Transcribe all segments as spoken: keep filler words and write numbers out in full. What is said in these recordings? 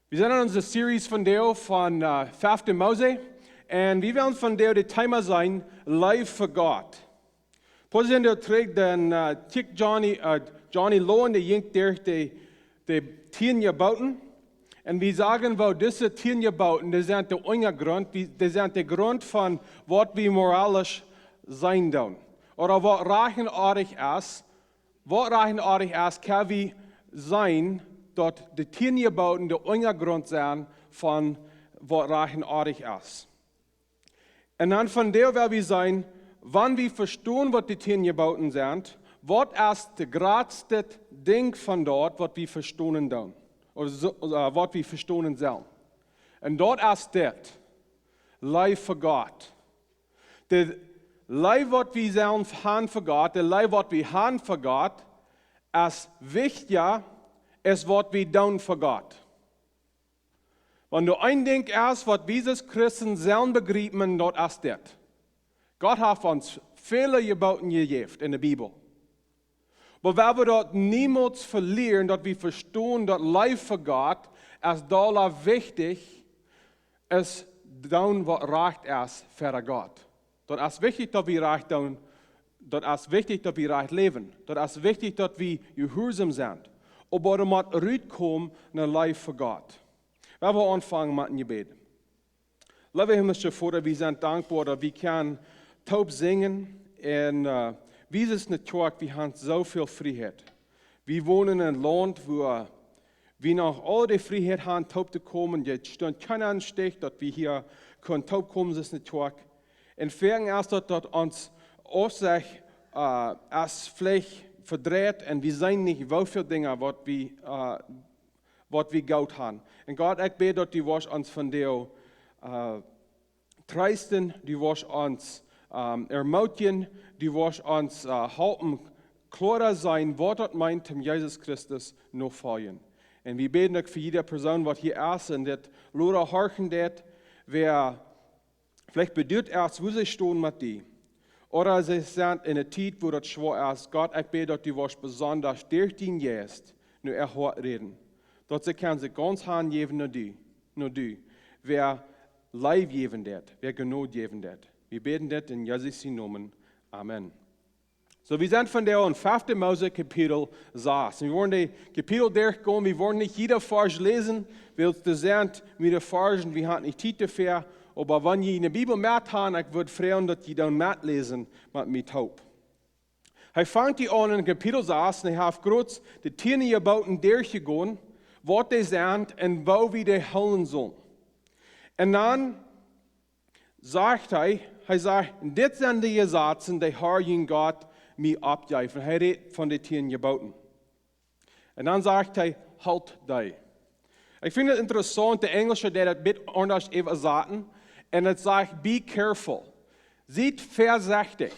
Wie sent en onse Series vondoag von uh, fefte Mose. Un wie wellen vondoag daut Thema seenen, Leew fa Gott. Poa Joaren trigj, dan uh, kjikj Johnny, uh, Johnny Lowen, dee jinkj derch de, de tieen Jeboten. Un wie sagen, woo dise tieen Jeboten, dee sent de Unjagrunt, wie, dee sent de Grunt von waut wie moralisch seenen doonen. Ooda waut rajcht un oadich es, waut rajcht un oadich es, kjenn wie seenen, daut de tieen Jeboten de Unjagrunt sent von waut rajcht un oadich es. Un dan vondoag well wie seenen, wan wie vestonen, waut de tieen Jeboten sent, waut es daut jratste Dinkj von daut, waut wie vestonen doonen, ooda so, uh, waut wie vestonen sellen. Un daut es dit: Leew fa Gott. De Leew, waut wie sellen han fa Gott, de Leew, waut wie han fa Gott, es wichtja aus waut wie doonen fa Gott. Wan doa een Dinkj es, waut wie aus Christen sellen bejriepen, daut es dit: Gott haft ons väle Jeboten jejäft en de Bibel. Oba wie woaren daut niemols velieren, daut wie vestonen, daut Leew fa Gott es dolla wichtich aus doonen, waut rajcht es fa Gott. Daut es wichtich, daut wie rajcht doonen. Daut es wichtich, daut wie rajcht läwen. Daut es wichtich, daut wie jehuarsom sent. Oba wie motten rutkomen no Leew fa Gott. Wie woaren aunfangen met een Jebäd. Leewa himmlischa Voda, wie sent dankboa, daut wie kjennen toop sinjen. Un uh, wie aus eene Kjoakj, wie han soo väl Frieheit. Wie wonen en een Launt, wua wie noch aul de Frieheit han, toop to komen. Doa stunt kjeena em Stich, daut wie hia kunnen toop komen aus eene Kjoakj. Un veleicht es daut, daut ons Aufsecht uh, es veleicht vedreit un wie seenen nich, woo väl Dinja, waut wie, uh, waut wie goot han. Un Gott, ekj bäd, daut du woascht ons vondoag uh, treesten, du woascht ons um, ermootjen, du woascht ons uh, halpen kloara seenen, waut daut meent, om Jesus Christus notofoljen. Un wie bäden uk fa jiede Persoon, waut hia es un dit lota horchen deit, wäa veleicht beduat es, wua see stonen met die. Ooda see sent en eene Tiet, wua daut schwoa es. Gott, ekj bäd, daut du woascht besonda derch dienen Jeist no äa Hoat räden. Daut see kjennen sikj gaunz hanjäwen no die, no die. Wäa Leew jäwen deit, wäa Jnod jäwen deit. Wie bäden dit en Jesus sienen Nomen. Amen. Soo, wie sent vondoag en fefte Mose Kapitel sas. Wie woaren daut Kapitel derchgonen, wie woaren nich jieda Varsch läsen, wiels doa sent mearere Varschen, wie han nich Tiet doafäa. Oba wan jie de Bibel met han, ekj wudd froagen, daut jie dan metläsen met mie toop. Hee fangt hia aun en Kapitel sas un hee haft kort de tieen Jeboten derchjegonen, waut dee sent un woo wie dee hoolen sellen. Un dan sajcht hee, hee sajcht: "Dit sent de Jesazen, dee de Herr jun Gott mie oppjeef." Hee rät von de tieen Jeboten. Un dan sajcht hee: "Hoolt dee." Ekj finj daut interessaunt, de Enjelsche, dee daut een bät aundasch äwasaten. Un daut sajcht: "Be careful." Siet väasechtich,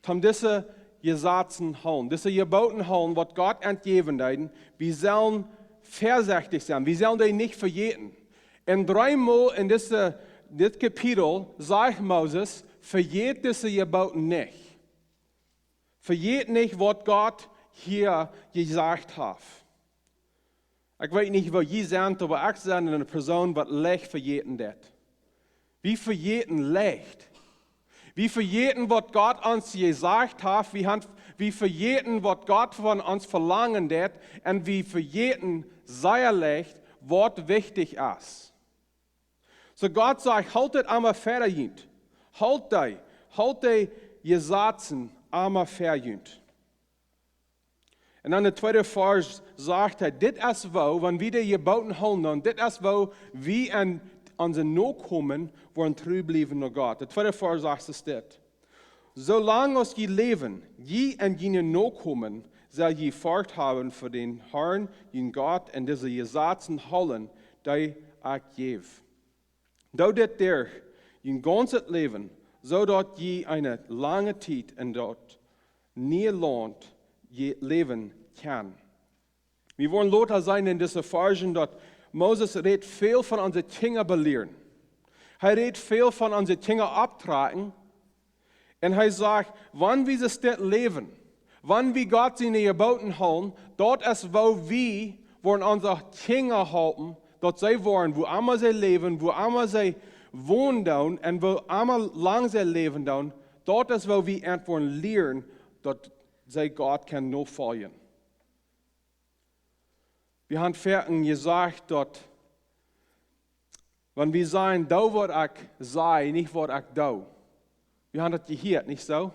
om dise Jesazen hoolen, dise Jeboten hoolen, waut Gott ons jäwen deed. Wie sellen väasechtich sennen, wie sellen dee nich vejäten. Un dreemol en dise, dit Kapitel sajcht Moses: "Vejät dise Jeboten nich." Vejät nich, waut Gott hia jesajcht haft. Ekj weet nich, woo jie sent, oba ekj sie eene Persoon, waut leicht vejäten deit. Wie vejäten leicht. Wie vejäten, waut Gott ons jesajcht haft. Wie han, wie vejäten, waut Gott von ons velangen deit. Un wie vejäten sea leicht, waut wichtich es. Soo Gott sajcht: "Hoolt dit emma väa junt. Hoolt dee, hoolt dee Jesazen emma väa junt." Un dan de tweede Varsch sajcht hee: "Dit es woo, wan wie de Jeboten hoolen, dan dit es woo wie un onse Nokomen woaren tru bliewen no Gott." De tweede Varsch sajcht es dit: "Soo lang aus jie läwen, jie un june Nokomen, sell jie Forcht haben fa dän Herrn, jun Gott, un dise Jesazen hoolen, dee ekj jäw. Doot dit derch jun gaunzet Läwen, soo daut jie eene lange Tiet en daut niee Launt je-, läwen kjennen." Wie woaren lota seenen en dise Varschen, daut Moses rät väl von onse Kjinja belieren. Hee rät väl von onse Kjinja opptrakjen. Un hee sajcht, wan wie soo läwen, wan wie Gott siene Jeboten hoolen, daut es woo wie woaren onse Kjinja halpen, daut see woaren, wua emma see läwen, wua emma see wonen doonen un wua emma lang see läwen doonen, daut es wua wie an woaren lieren, daut see Gott kjennen nofoljen. Wie haben foaken jesajcht, daut wan wie sajen, doo waut ekj saj, nich waut ekj doo. Wie haben daut jehieet, nich soo?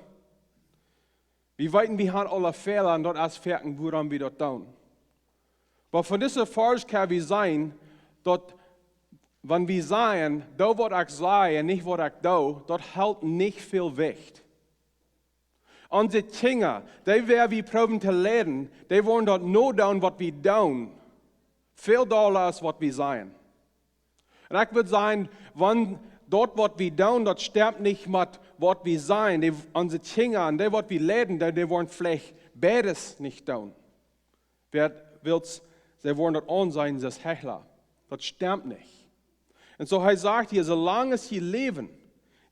Wie weeten, wie haben aule Fäla un daut es foaken, wuarom wie daut doonen. Oba von dise Varsch kjenn wie seenen, daut wan wie sajen, doo waut ekj saj un nich waut ekj doo, daut helt nich väl Jewicht. Onse Kjinja, dee wäa wie proowen to leiden, dee woaren daut nodoonen waut wie doonen, väl dolla aus waut wie sajen. Un ekj wudd sajen, wan daut waut wie doonen, daut stemt nich met waut wie sajen, dee, onse Kjinja un dee waut wie leiden, dee, dee woaren veleicht beides nich doonen. Wäa wilt, see woaren daut aunseenen aus Hechla. Daut stemt nich. Un soo hee sajcht hia, soo lang aus jie läwen,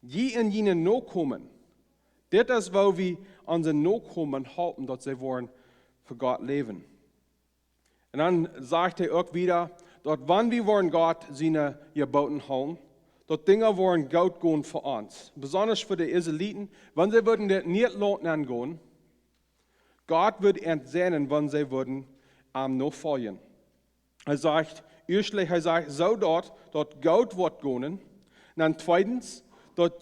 jie un june Nokomen, dit es wua wie onse Nokomen halpen, daut see woaren fa Gott läwen. Un dan sajcht hee uk wieda, daut wan wie woaren Gott siene Jebooten hoolen, daut Dinja woaren goot gonen fa ons. Besondasch fa de Israeliten, wan see wudden daut nieet loten aungonen, Gott wudd an säajnen, wan see wudden am nofoljen. Hee sajcht, ieeschtlich, hee sajcht, soo daut, daut goot woat gonen. Un dan tweedens, daut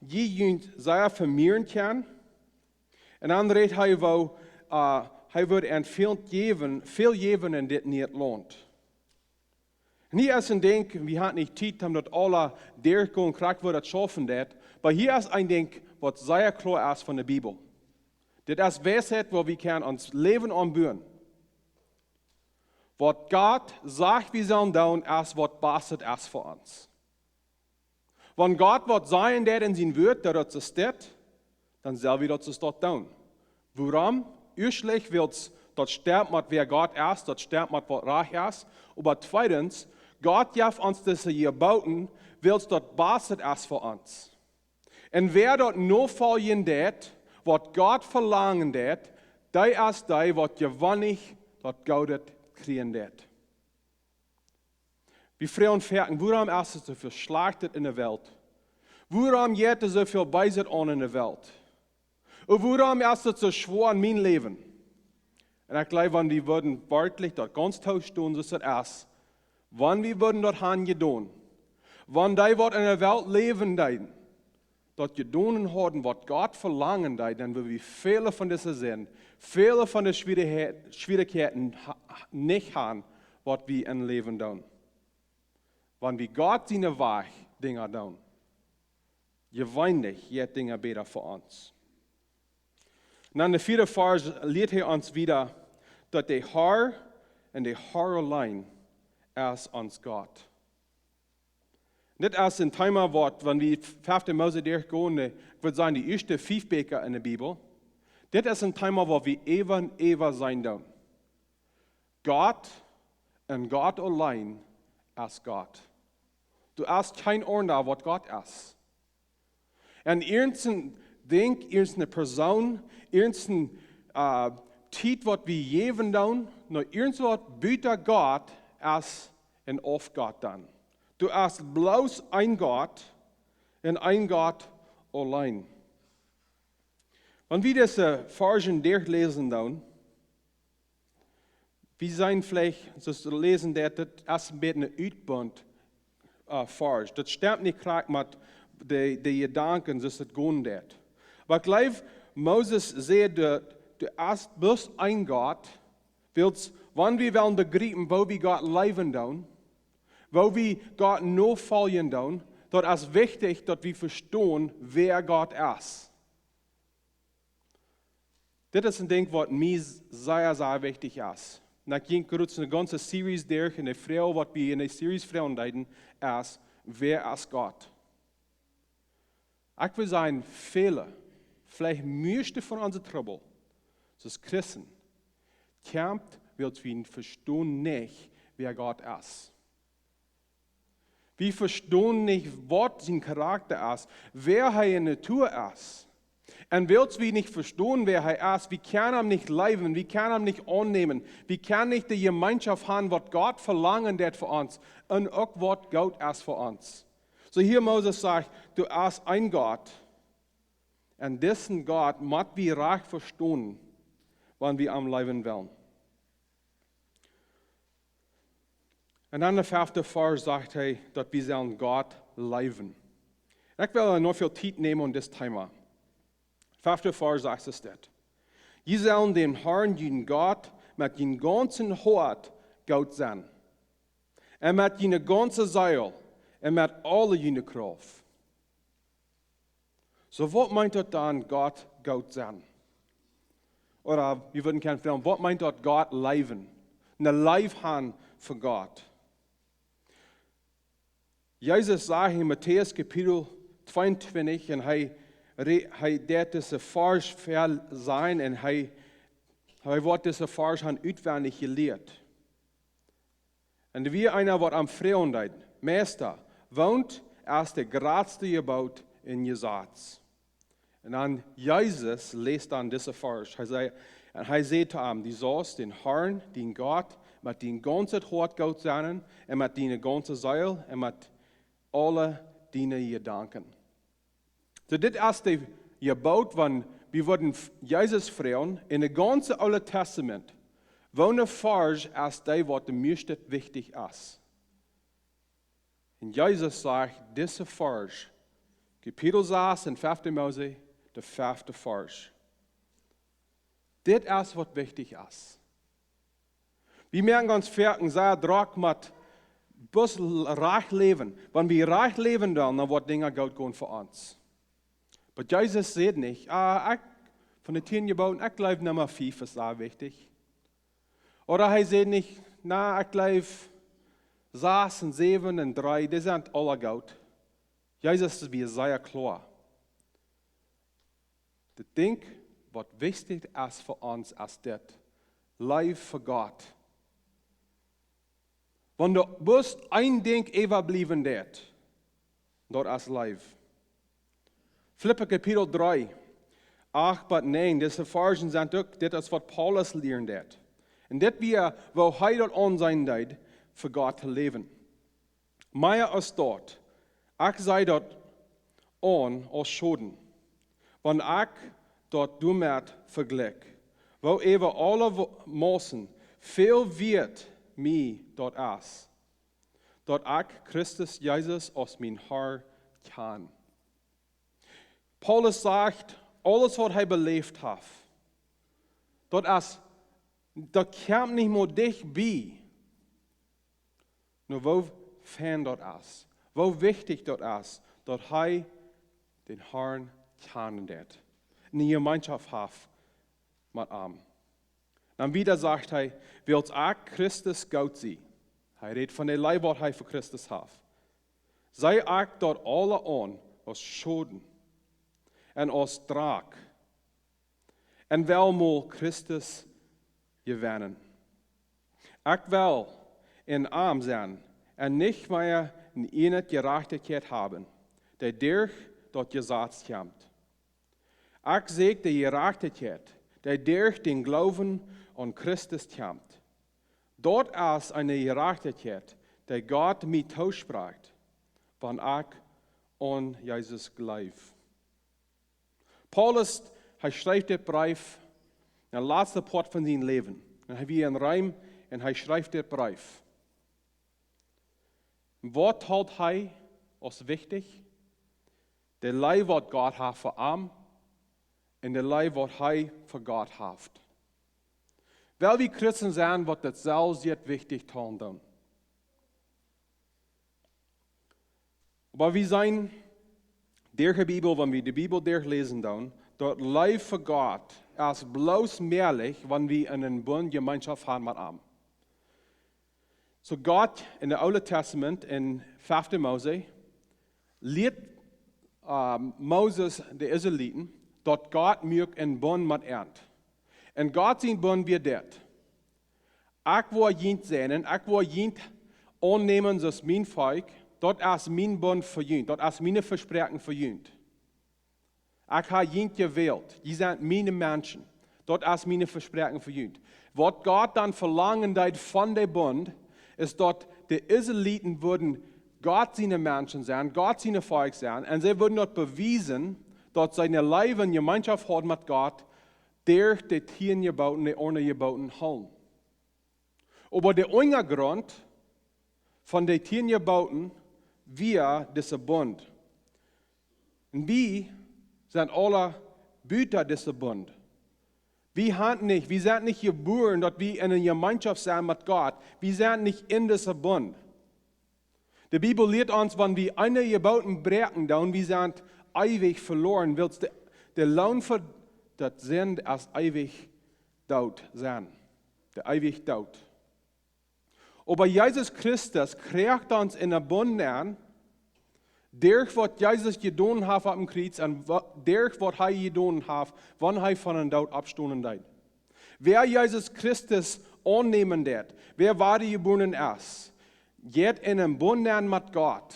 jie junt sea vemieren kjennen. Un dan rät hee, woo, äh, hee wudd an väl jäwen, väl jäwen en dit nieet Launt. Un hia es een Dinkj, wie haben nich Tiet, om daut aula derchgonen, krakjt woo daut schaufen deit. Oba hia es een Dinkj, waut sea kloa es von de Bibel. Dit es Weisheit, wua wie kjennen ons Läwen aunbuen. Waut Gott sajcht, wie sellen doonen, es waut baste es fa ons. Wan Gott waut sajen deit en sien Wuat, daut daut soo steit, dan sell wie daut soo doonen. Wuarom? Ieeschtlich, wiels daut stemt met wäa Gott es, daut stemt met waut rajcht es. Oba tweedens, Gott jeft ons dise Jebooten, wiels daut baste es fa ons. Un wäa daut nofoljen deit, waut Gott velangen deit, dee es dee, waut jeweenlich daut Goode kjrieen deit. Wie froagen foaken, wuarom es et soo väl Schlajchtet en de Welt? Wuarom jeit et soo väl Beeset aun en de Welt? Un wuarom es et soo schwoa en mien Läwen? Un ekj jleew, wan wie wudden werkjlich daut gaunz toostonen, soo aus et es, wan wie wudden daut han jedonen, wan dee, waut en de Welt läwen deeden, daut jedonen hauden, waut Gott velangen deed, dan wudd wie väle von dise Sind, väle von de Schwierigkjeit-, Schwierigkjeiten ha-, nich han, waut wie em Läwen doonen. Wan wie Gott sienen Wajch Dinja doonen, jeweenlich jeit Dinja bäta fa ons. Un en de vieede Varsch lieet hee ons wieda, daut de Herr un de Herr auleen es ons Gott. Dit es een Thema, waut, wan wie fefte Mose derchgonen, ekj wudd sajen, de ieeschte fief Bieekja en de Bibel, dit es een Thema, waut wie äwa un äwa seenen doonen. Gott un Gott auleen es Gott. Doa es kjeen aundra, waut Gott es. Un irjent een Dinkj, irjent eene Persoon, irjent eene, äh, Tiet, waut wie jäwen doonen, no irjent waut buta Gott es een Aufgott dan. Doa es bloos een Gott un een Gott auleen. Wan wie dise Varschen derchläsen doonen, wie seenen veleicht, soo aus to läsen, daut et es een bät een utbunt, äh, Varsch. Daut stemt nich krakjt met de, de Jedanken, soo aus et gonen deit. Oba ekj jleew, Moses säd, daut, doa es bloos een Gott, wiels, wan wie wellen bejriepen, woo wie Gott leewen doonen, woo wie Gott nofoljen doonen, daut es wichtich, daut wie vestonen, wäa Gott es. Dit es een Dinkj, waut mie sea, sea wichtich es. Un ekj jinkj krakjt eene gaunze Series derch, un de Froag, waut wie en de Series froagen deeden, es, wäa es Gott? Ekj wudd sajen, väle, veleicht mieeschte von onse Trubbel, soo aus Christen, kjemt, wiels wie vestonen nich, wäa Gott es. Wie vestonen nich, waut sien Charakta es, wäa hee en Natua es. Un wiels wie nich vestonen, wäa hee es, wie kjennen am nich leewen, wie kjennen am nich aunnämen, wie kjennen nich de Jemeenschoft han, waut Gott velangen deit fa ons un uk waut goot es fa ons. Soo hia Moses sajcht, doa es een Gott. Un disen Gott mott wie rajcht vestonen, wan wie am leewen wellen. Un dan de fefte Varsch sajcht hee, daut wie sellen Gott leewen. Un ekj well noch väl Tiet nämen aun dit Thema. Fefte Varsch sajcht es dit: Jie sellen däm Herrn, jun Gott, met jun gaunzet Hoat goot sennen, un met june gaunze Seel, un met aule june Krauft. Soo, waut meent daut dan, Gott goot sennen? Ooda wie wudden kjennen froagen, waut meent daut, Gott leewen? Ne Leew han fa Gott. Jesus sajcht en Matäus Kapitel tweeuntwintich, un hee, re- hee deed dise Varsch väl sajen, un hee, hee woat dise Varsch han utwendich jelieet. Un doa wia eena, waut am froagen deed: Meista, waut es daut jratste Jeboot em Jesaz? Un dan Jesus läst dan disen Varsch. Hee säd, un hee säd to am: Du saust dän Herrn, dien Gott, met dien gaunzet Hoat goot sennen, un met diene gaunze Seel, un met aule diene Jedanken. Soo, dit es daut Jeboot, wan wie wudden f- Jesus froagen, en daut gaunze Oole Tastament, woone Varsch es dee, waut daut mieeschte wichtich es? Un Jesus sajcht, dise Varsch, Kapitel sas en fefte Mose, de fefte Varsch. Dit es, waut wichtich es. Wie moaken ons foaken sea drock met bloos rajcht läwen. Wan wie rajcht läwen, dan, dan woaren Dinja goot gonen fa ons. Oba Jesus sajcht nich: Ah, ekj, von de tieen Jeboten, ekj jleew Numma fief es sea wichtich. Ooda hee sajcht nich: Na, ekj jleew sas un säwen un dree, dee sent aule goot. Jesus wia sea kloa. Daut Dinkj, waut wichtich es fa ons, es dit: Leew fa Gott. Wan doa bloos een Dinkj äwabliewen deit, daut es Leew. Filippa Kapitel dree, acht bat näajen, dise Varschen sent uk, dit es, waut Paulus lieren deed. Un dit wia, woo hee daut aunseenen deed, fa Gott to läwen. Mea aus daut, ekj see daut aun aus Schoden, wan ekj daut doamet vejlikj, woo äwa aule Wo- Mausen väl wieet mie daut es, daut ekj Christus Jesus aus mien Herr kjan. Paulus sajcht, aules, waut hee beläft haft, daut es, daut kjemt nich mol dicht bie no woo fein daut es, woo wichtich daut es, daut hee dän Herrn kjanen deit, ne Jemeenschoft haft met am. Dan wieda sajcht hee: Wiels ekj Christus goot sie. Hee rät von de Leew, waut hee fa Christus haft. See ekj daut aule aun aus Schoden un aus Drock, un well mol Christus jewennen. Ekj well en am sennen un nich mea ne ieejne Jerajchtichkjeit haben, dee derch daut Jesaz kjemt. Ekj sieekj de Jerajchtichkjeit, dee derch dän Gloowen aun Christus kjemt. Daut es eene Jerajchtichkjeit, dee Gott mie toosprakjt, wan ekj aun Jesus jleew. Paulus, hee schrift dit Breef, de latste Poat von sien Läwen. Un hee wia en Room un hee schrift dit Breef. Waut helt hee aus wichtich? De Leew, waut Gott haft fa am, un de Leew, waut hee fa Gott haft. Well wie Christen sennen, waut daut selfst wichtich doonen. Oba wie seenen derch de Bibel, wan wie de Bibel derchläsen doonen, daut Leew fa Gott es bloos mäajlich, wan wie eenen Bunt Jemeenschoft haben met am. Soo Gott en daut Oole Tastament, en fefte Mose, lieet, äh, Moses de Israeliten, daut Gott muak eenen Bunt met an. Un Gott sien Bunt wia dit: Ekj woa junt säajnen, ekj woa junt aunnämen aus mien Volkj, daut es mien Bunt fa junt, daut es mien Vespräakjen fa junt. Ekj hab junt jewält, jie sent miene Menschen. Daut es mien Vespräakjen fa junt. Waut Gott dan velangen deed von dän Bund, es daut de Israeliten wudden Gott siene Menschen sennen, Gott sien Volkj sennen, un see wudden daut bewiesen, daut see ne Leew un Jemeenschoft hauden met Gott, derch de tieen Jeboten, de aundre Jeboten hoolen. Oba de Unjagrunt von de tieen Jeboten wia dise Bund. Un wie sent aule buta dise Bund. Wie han nich, wie sent nich jebuaren, daut wie en eene Jemeenschoft sent met Gott. Wie sent nich en dise Bund. De Bibel lieet ons, wan wie eent von de Jeboten bräakjen, dan wie sent eewich veloaren, wiels de, de Loon fa daut Sind es eewich doot sennen. De eewich Doot. Oba Jesus Christus kjricht ons en dän Bund aun, derch waut Jesus jedonen haft aum Kjriez un wa-, derch waut hee jedonen haft, wan hee von dän Doot oppstonen deed. Wäa Jesus Christus aunnämen deed, wäa wadajebuaren es, jeit en dän Bund aun met Gott.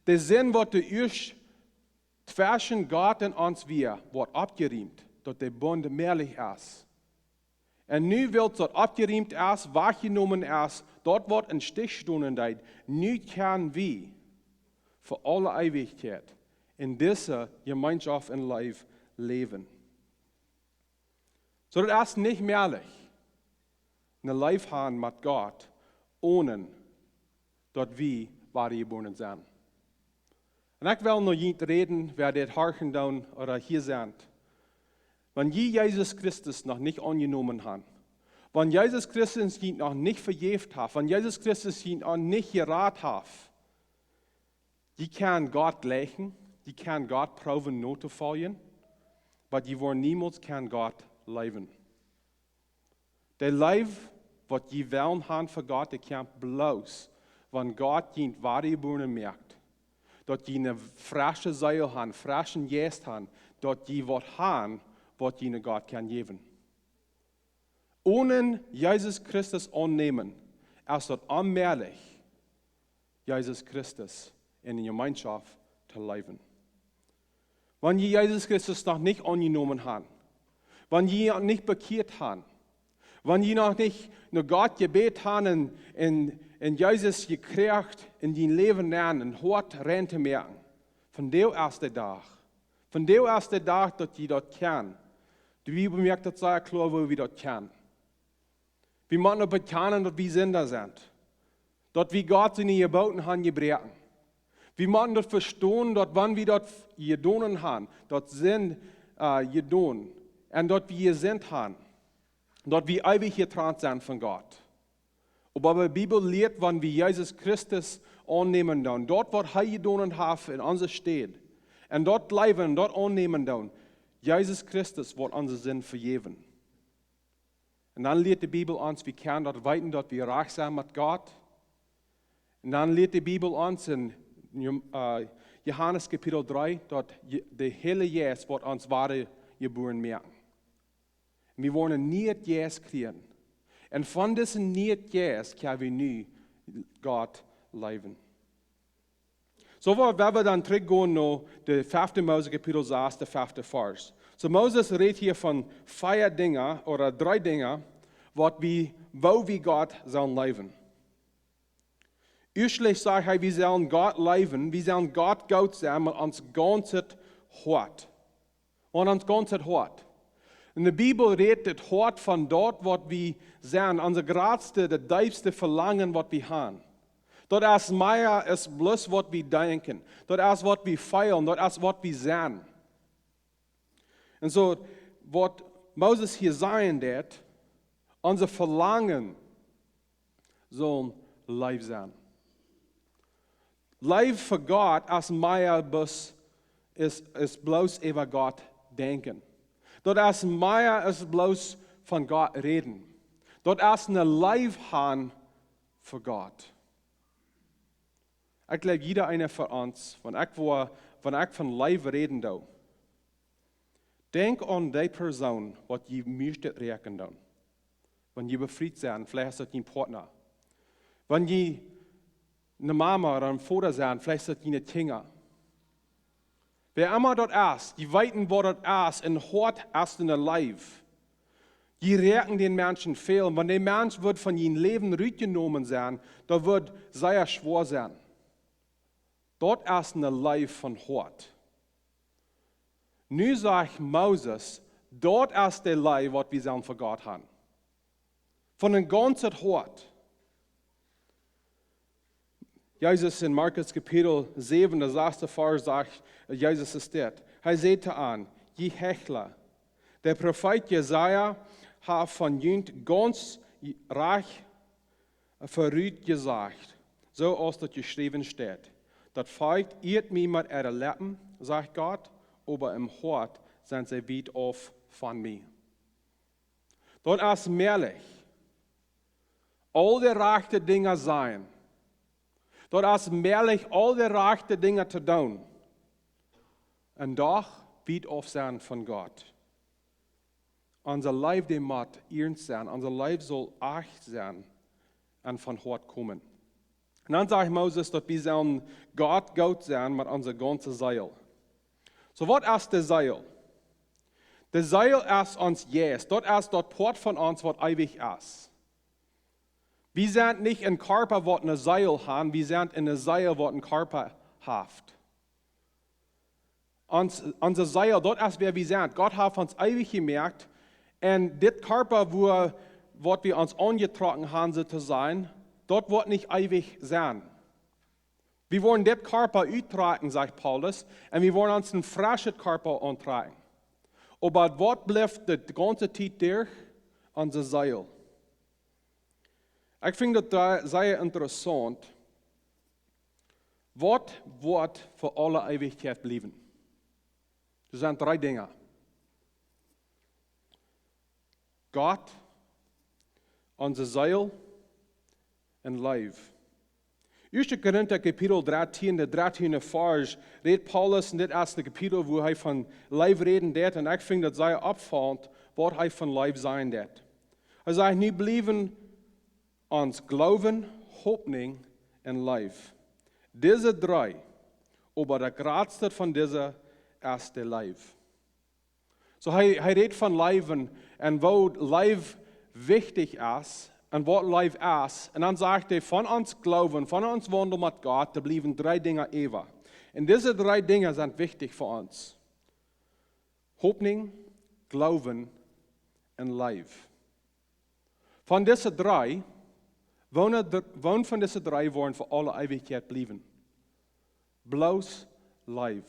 De Sind, waut doa ieescht tweschen Gott un ons wia, woat oppjeriemt, daut de Bund mäajlich es. Un nu, wiels daut oppjeriemt es, wajchjenomen es, daut waut em Stich stonen deed, nu kjenn wie fa aule Eewichkjeit en dise Jemeenschoft un Leew läwen. Soo, daut es nich mäajlich, ne Leew han met Gott, onen daut wie wadajebuaren sent. Un ekj well no junt räden, wäa dit horchen doonen ooda hia sent. Wan jie Jesus Christus noch nich aunjenomen han, wan Jesus Christus junt noch nich vejäft haft, wan Jesus Christus junt noch nich jerat haft, jie kjennen Gott jlikjen, jie kjennen Gott proowen notofoljen, oba jie woaren niemols kjennen Gott leewen. De Leew, waut jie wellen han fa Gott, dee kjemt bloos, wan Gott junt wadajebuaren moakt, daut jie ne fresche Seel han, freschen Jeist han, daut jie waut han, waut jie no Gott kjennen jäwen. Onen Jesus Christus aunnämen, es daut onmäajlich, Jesus Christus en de Jemeenschoft to läwen. Wan jie Jesus Christus noch nich aunjenomen han, wan jie noch nich bekjieet han, wan jie noch nich no Gott jebät han un, un, un Jesus jekjräajen en jun Läwen aun, en Hoat rein to moaken, vondoag es de Dach. Vondoag es de Dach, daut jie daut kjennen. De Bibel moakt daut sea kloa, woo wie daut kjennen. Wie motten daut bekjanen, daut wie Sinda sent. Daut wie Gott siene Jeboten han jebroaken. Wie motten daut vestonen, daut wan wie daut jedonen han, daut Sind, äh, jedonen, un daut wie jesindicht han, daut wie eewich jetrant sent von Gott. Oba de Bibel lieet, wan wie Jesus Christus aunnämen doonen, daut waut hee jedonen haft en onse Städ, un daut jleewen, daut aunnämen doonen, Jesus Christus woat onse Sind vejäwen. Un dan lieet de Bibel ons, wie kjennen daut weeten, daut wie rajcht sent met Gott. Un dan lieet de Bibel ons en, äh, Johanes Kapitel dree, daut Je-, de Heilje Jeist woat ons wadajebuaren moaken. Un wie woaren een nieet Jeist kjrieen. Un von disen nieen Jeist kjenn wie nu Gott leewen. Soo, wan, wan wie dan trigjgonen no de fefte Mose Kapitel sas, de fefte Varsch. Soo, Moses rät hia von vea Dinja ooda dree Dinja, waut wie, woo wie Gott sellen leewen. Ieeschtlich sajcht hee, wie sellen Gott leewen, wie sellen Gott goot sennen met ons gaunzet Hoat. Met ons gaunzet Hoat. Un de Bibel rät daut Hoat von daut, waut wie sent, onse jratste, de deepste Velangen, waut wie han. Daut es mea aus bloos, waut wie denkjen. Daut es, waut wie feelen. Daut es, waut wie sent. Un soo, waut Moses hia sajen deed, onse Velangen sellen Leew sennen. Leew fa Gott es mea bloos, es, es bloos äwa Gott denkjen. Daut es mea es bloos von Gott räden. Daut es ne Leew han fa Gott. Ekj jleew, jieda eena von ons, wan ekj woa, wan ekj von Leew räden doo, denkj aun dee Persoon, waut jie mieescht räakjnen doonen. Wan jie befriet sent, veleicht es daut jun Partner. Wan jie ne Mama ooda een Voda sent, veleicht es daut june Kjinja. Wäa emma daut es, jie weeten waut daut es, een Hoat es een Leew. Jie räakjen dän Menschen väl. Wan de Mensch wudd von jun Läwen rutjenomen sennen, daut wudd sea schwoa sennen. Daut es een Leew von Hoat. Nu sajcht Moses, daut es de Leew waut wie sellen fa Gott haben. Von een gaunzet Hoat. Jesus en Markus Kapitel säwen, de sasste Varsch sajcht, Jesus es dit. Hee säd to an: Jie Hechla, de Profeet Jesaja haft von junt gaunz rajcht verut jesajcht, soo aus daut jeschräwen steit: Daut Volkj ieet mie met äare Leppen, sajcht Gott, oba em Hoat sent see wiet auf von mie. Daut es mäajlich, aul de rajchte Dinja sajen. Daut es mäajlich, aul de rajchte Dinja to doonen. Un doch wiet auf sennen von Gott. Onse Leew, dee mott iernst sennen. Onse Leew saul ajcht sennen un von Hoat komen. Un dan sajcht Moses, daut wie sellen Gott goot sennen met onse gaunze Seel. Soo, waut es de Seel? De Seel es ons Jeist. Daut es daut Poat von ons, waut eewich es. Wie sent nich een Kjarpa, waut eene Seel haft. Wie sent eene Seel, waut een Kjarpa haft. Ons, onse Seel, daut es wäa wie sent. Gott haft ons eewich jemoakt. Un dit Kjarpa, wua, waut wie ons aunjetrocken haben, soo to sajen, daut woat nich eewich sennen. Wie woaren dit Kjarpa uttrakjen, sajcht Paulus, un wie woaren ons een freschet Kjarpa auntrakjen. Oba waut blift de gaunze Tiet derch? Onse Seel. Ekj finj daut doa sea interessaunt. Waut woat fa aule Eewichkjeit bliewen? Doa sent dree Dinja. Gott, onse Seel un Leew. Ieeschte Korinta Kapitel dartieen, de dartieende Varsch, rät Paulus, un dit es de Kapitel, wua hee von Leew räden deed, un ekj finj daut sea oppfaulent, waut hee von Leew sajen deed. Hee sajcht: Nu bliewen ons Gloowen, Hopninj un Leew. Dise dree, oba de jratste von dise es de Leew. Soo, hee, hee rät von Leew un woo Leew wichtich es un waut Leew es. Un dan sajcht hee, von ons Gloowen, von ons Waundel met Gott, doa bliewen dree Dinja äwa. Un dise dree Dinja sent wichtich fa ons. Hopninj, Gloowen un Leew. Von dise dree, woone dr-, woon von dise dree woaren fa aule Eewichkjeit bliewen? Bloos Leew.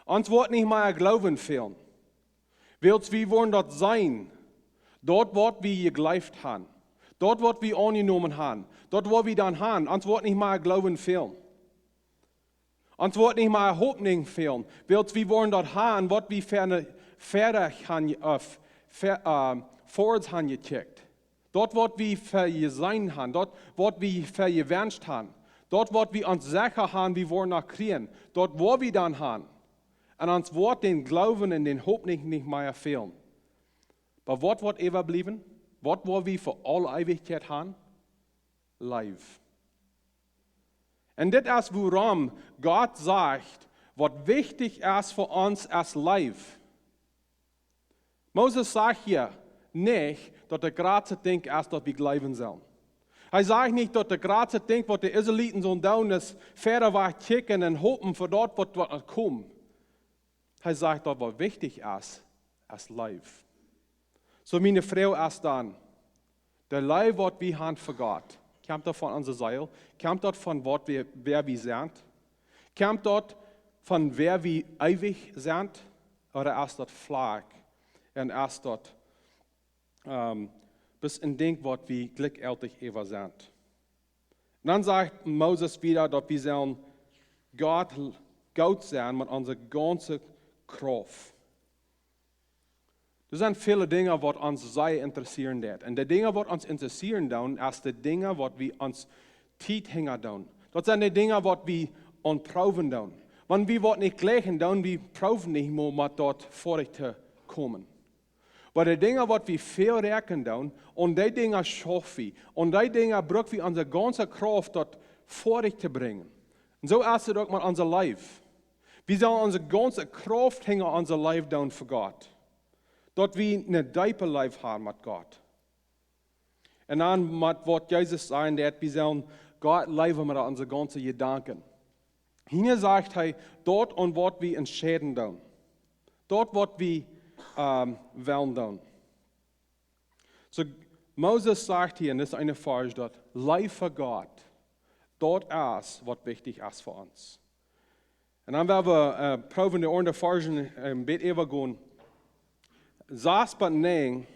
Ons woat nich mea Gloowen fälen. Wiels wie woaren daut seenen, daut waut wie jejleeft haben, daut waut wie aunjenomen haben, daut waut wie dan haben, ons woat nich mea Gloowen fälen. Ons woat nich mea Hopninj fälen, wiels wie woaren daut haben, waut wie fa eene Verecht haben, ä, ver-, ä, verut haben jekjikjt. Daut waut wie fa jeseenen haben, daut waut wie fa jewenscht haben, daut waut wie ons secha haben, wie woaren noch kjrieen, daut woa wie dan haben. Un ons woat dän Gloowen un dän Hopninj nich mea fälen. Oba waut woat äwabliewen? Waut woa wie fa aule Eewichkjeit haben? Leew. Un dit es wuarom Gott sajcht, waut wichtich es fa ons es Leew. Moses sajcht hia nich, daut de jratste Dinkj es, daut wie gloowen sellen. Hee sajcht nich, daut de jratste Dinkj, waut de Israeliten sullen doonen, es wiet wajch kjikjen un hopen fa daut, waut, waut woat komen. Hee sajcht, daut waut wichtich es, es Leew. Soo, miene Froag es dan, de Leew, waut wie haben fa Gott, kjemt daut von onse Seel? Kjemt daut von waut wie, wäa wie sent? Kjemt daut von wäa wie eewich sent? Ooda es daut flach? Un es daut, ähm, bloos een Dinkj, waut wie jlikjjeltich äwa sent? Dan sajcht Moses wieda, daut wie sellen Gott goot sennen met onse gaunze Krauft. Doa sent väle Dinja, waut ons sea interessieren deit. Un de Dinja, waut ons interessieren doonen, es de Dinja, waut wie ons Tiet hinja doonen. Daut sent de Dinja, waut wie aun proowen doonen. Wan wie waut nich jlikjen doonen, wie proowen nich mol met daut foadich to komen. Oba de Dinja, waut wie väl räakjnen doonen, aun dee Dinja schauf wie. Aun dee Dinja bruck wie onse gaunze Krauft, daut foadich to brinjen. Un soo es et uk met onse Leew. Wie sellen onse gaunze Krauft hinja onse Leew doonen fa Gott, daut wie eene deepe Leew haben met Gott. Un dan met waut Jesus säd, daut wie sellen Gott leewen met onse gaunze Jedanken. Hia sajcht hee, daut aun waut wie entscheiden doonen, daut waut wie ähm, wellen doonen. So, Moses sajcht hia, un dit es een Varsch, daut Leew fa Gott, daut es waut wichtich es fa ons. Un dan woa wie äh, proowen de aundre Varschen een bät äwagonen. Sas bat näajen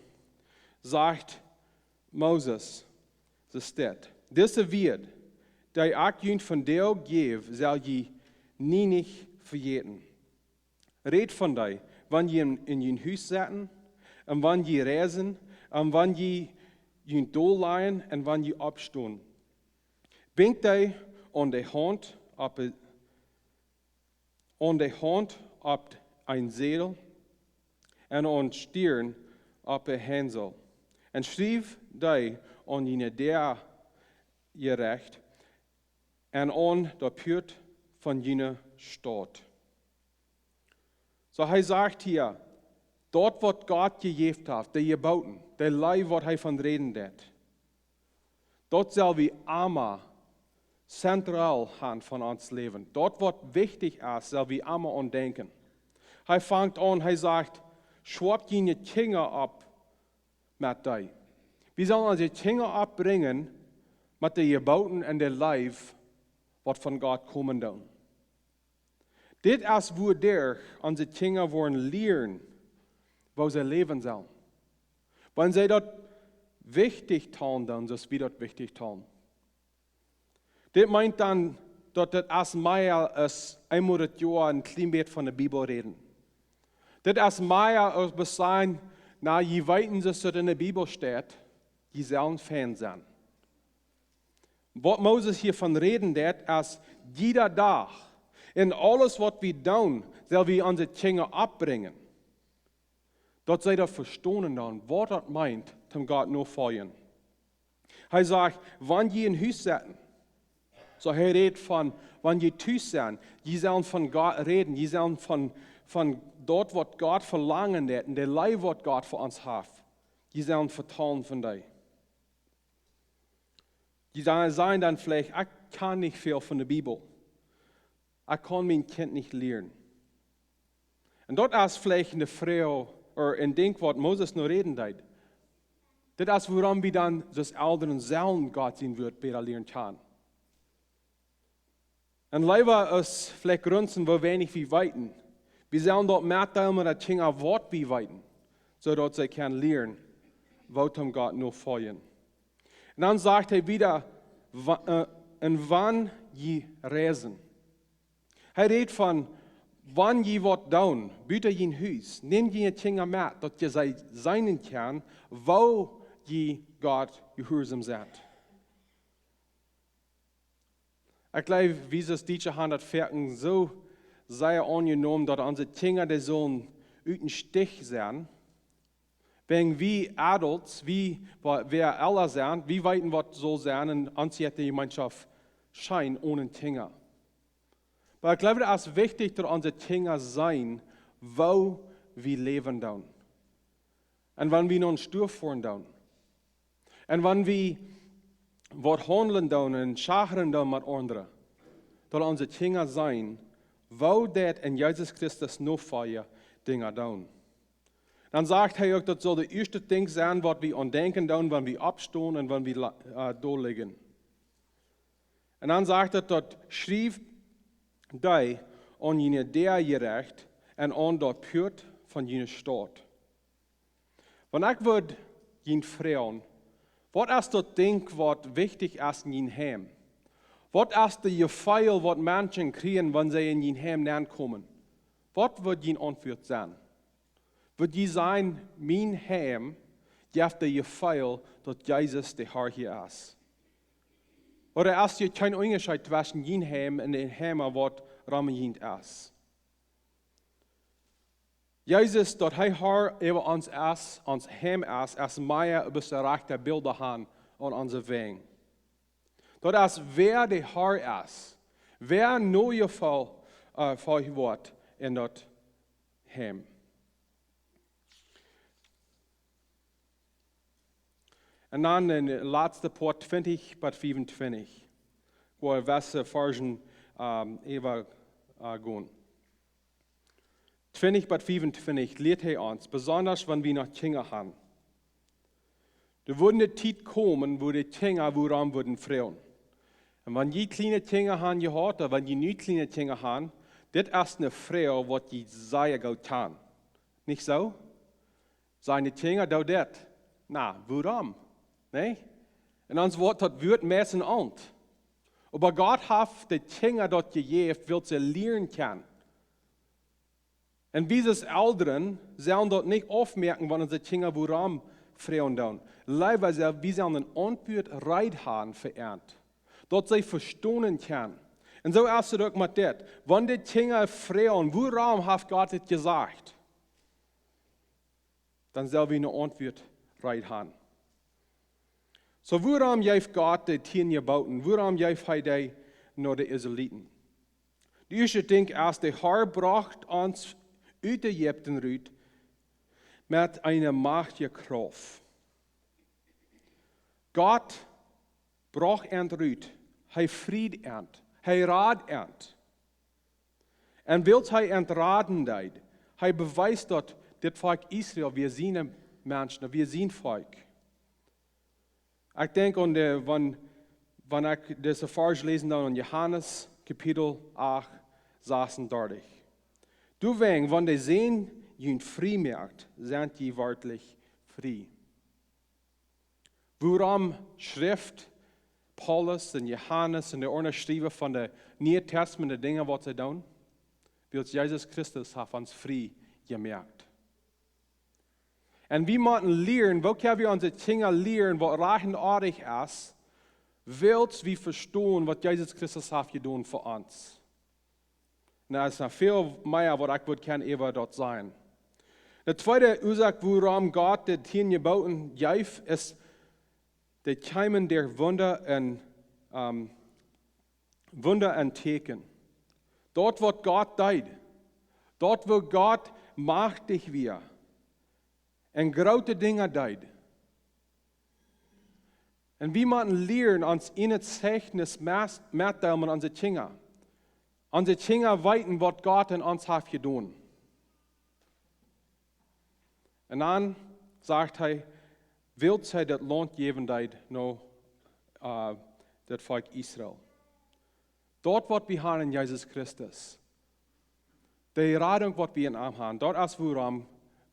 sajcht Moses, soo steit: Dise Wieed, dee ekj junt vondoag jäw, sell jie nie nich vejäten. Räd von dee, wan jie en, en jun Hus setten, un wan jie reisen, un wan jie junt dol lajen, un wan jie oppstonen. Binjt dee aun de Haunt opp, aun de Haunt opp een Sädel, un aun Stirn opp de Haunsel. Un schriew dee aun june Däa jerecht, un aun de Puat von june Staut. So hee sajcht hia, daut waut Gott jejäft haft, de Jeboten, de Leew waut hee von räden deed, daut sell wie emma zentral han von ons Läwen. Daut waut wichtich es, sell wie emma aun denkjen. Hee fangt aun, hee sajcht: Schwoat june Kjinja opp met dee. Wie sellen onse Kjinja oppbrinjen met de Jeboten un de Leew waut von Gott komen doonen. Dit es wuaderch onse Kjinja woaren lieren, woo see läwen sellen. Wan see daut wichtich talen doonen, soo aus wie daut wichtich talen. Dit meent dan, daut dit es mea aus eemol daut Joa een kjlien bät von de Bibel räden. Dit es mea aus bloos sajen: Na, jie weeten, soo aus daut en de Bibel steit, jie sellen fein sennen. Waut Moses hia von räden deed, es: Jieda Dach, en aules waut wie doonen, sell wie onse Kjinja oppbrinjen, daut see daut vestonen doonen, waut daut meent, toom Gott nofoljen. Hee sajcht: Wan jie en Hus setten. So hee rät von, wan jie tus sent, jie sellen von Gott räden, jie sellen von, von daut waut Gott velangen deed un de Leew waut Gott fa ons haft, jie sellen vetalen von dee. Jie sellen sajen dan veleicht: Ekj kaun nich väl von de Bibel, ekj kaun mien Kjint nich lieren. Un daut es veleicht eene Froag ooda een Dinkj waut Moses nu räden deed. Dit es wuarom wie dan soo aus Elren sellen Gott sien Wuat bäta lieren kjanen. Un leewa aus veleicht grunzen, woo weinich wie weeten, wie sellen daut metdeelen met de Kjinja waut wie weeten, soo daut see kjennen lieren, woo toom Gott nofoljen. Un dan sajcht hee wieda: Wa-, äh, un wan jie reisen. Hee rät von, wan jie waut doonen buta jun Hus, nämt june Kjinja met, daut jie see seenen kjennen, woo jie Gott jehuarsom sent. Ekj jleew, wie aus Dietsche han daut foaken soo sea aunjenomen, daut onse Kjinja, dee sellen ut dän Stich sennen. Wäajen wie Adults, wie, wa-, wäa ella sent, wie weeten waut saul sennen, un ons jeit de Jemeenschoft scheen one Kjinja. Oba ekj jleew, daut es wichtich, daut onse Kjinja seenen, woo wie läwen doonen. Un wan wie no dän Stua foaren doonen. Un wan wie waut haundlen doonen un schachren doonen met aundre, daut onse Kjinja seenen, woo daut en Jesus Christus nofoljen Dinja doonen. Dan sajcht hee uk, daut saul daut ieeschte Dinkj sennen, waut wie aun denkjen doonen, wan wie oppstonen un wan wie la-, äh, dol lijen. Un dan sajcht et, daut schriew dee aun june Däa jerecht un aun daut Puat von june Staut. Wan ekj wudd junt froagen, waut es daut Dinkj waut wichtich es en jun Heim? Waut es de Jefeel waut Menschen kjrieen, wan see en jun Heim nenkomen? Waut wudd jun Auntwuat sennen? Wudd jie sajen: Mien Heim jeft de Jefeel, daut Jesus de Har hia es? Ooda es doa kjeen Unjascheet tweschen jun Heim un de Heim waut rom junt es? Jesus, daut hee Har äwa ons es, ons Heim es, es mea aus bloos rajchte Bilda han aun onse Wenj. Daut es, wäa de Har es, wäa no Jefeel äh, fa Wuat en daut Heim. Un dan en de latste Poat twintich bat fiefuntwintich, wua wie Varschen, ähm, äwa, äh, gonen. Twintich bat fiefuntwintich lieet hee ons, besondasch wan wie noch Kjinja han. Doa wudd de Tiet komen, wua de Kjinja wuarom wudden froagen. Un wan jie kjliene Kjinja han jehaut, ooda wan jie nu kjliene Kjinja han, dit es eene Froag, waut jie sea goot kjanen. Nich soo? Sent de Kjinja, doo dit. Na, wuarom? Nä? Un ons woat daut Wuat meist een Aunt. Oba Gott haft de Kjinja daut jejäft, wiels see lieren kjennen. Un wie aus Elren sellen daut nich aufmoaken, wan onse Kjinja wuarom froagen doonen. Leewa sell, wie sellen een Auntwuat reed haben fa an. Daut see vestonen kjennen. Un soo es et uk met dit. Wan de Kjinja froagen, wuarom haft Gott dit jesajcht? Dan sell wie een Auntwuat reed haben. Soo, wuarom jeef Gott de tieen Jeboten? Wuarom jeef hee dee no de Israeliten? De ieeschte Dinkj es, de Herr brocht ons ut Ägipten rut met eene machtje Krauft. Gott brocht an rut. Hee fried an. Hee rad an. Un wiels hee an raden deed, hee bewiest daut dit Volkj Israel wia siene Menschen, wia sien Volkj. Ekj denkj aun de, wan, wan ekj dise Varsch läsen dan en Johanes Kapitel acht, sasuntachentich. Doawäajen, wan de Sän junt frie moakt, sent jie werkjlich frie. Wuarom schrift Paulus un Johanes un de aundre Schriewa von de Niee Tastament de Dinja waut see doonen? Wiels Jesus Christus haft ons frie jemoakt. Un wie motten lieren, woo kjenn wie onse Kjinja lieren, waut rajcht un oadich es, wiels wie vestonen, waut Jesus Christus haft jedonen fa ons. Un doa es noch väl mea, waut ekj wudd kjennen äwa daut sajen. De tweede Uasoak, wuarom Gott de tieen Jeboten jeef, es de Kjeemen der Wunda un, ähm, Wunda un Tieekjen. Daut, waut Gott deed. Daut, woo Gott machtich wia un groote Dinja deed. Un wie motten lieren, ons en daut Zeichnis met, metdeelen met onse Kjinja. Onse Kjinja weeten, waut Gott en ons haft jedonen. Un dan sajcht hee, wiels hee daut Launt jäwen deed no, äh, daut Volkj Israel. Daut, waut wie haben en Jesus Christus. De Radunk, waut wie en am haben, daut es wuarom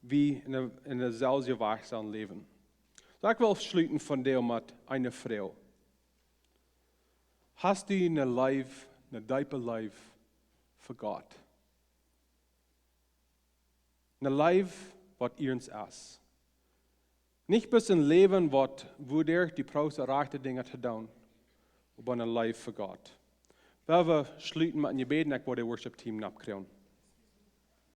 wie en de, en de selwje Wajch sellen läwen. Soo, ekj well schluten vondoag met eene Froag. Hast du eene Leew, eene deepe Leew fa Gott? Eene Leew, waut iernst es. Nich bloos een Läwen, waut, wua du die proowst rajchte Dinja to doonen, oba eene Leew fa Gott. Wie wellen schluten met een Jebäd un ekj well daut Worship Team nopp kjrieen.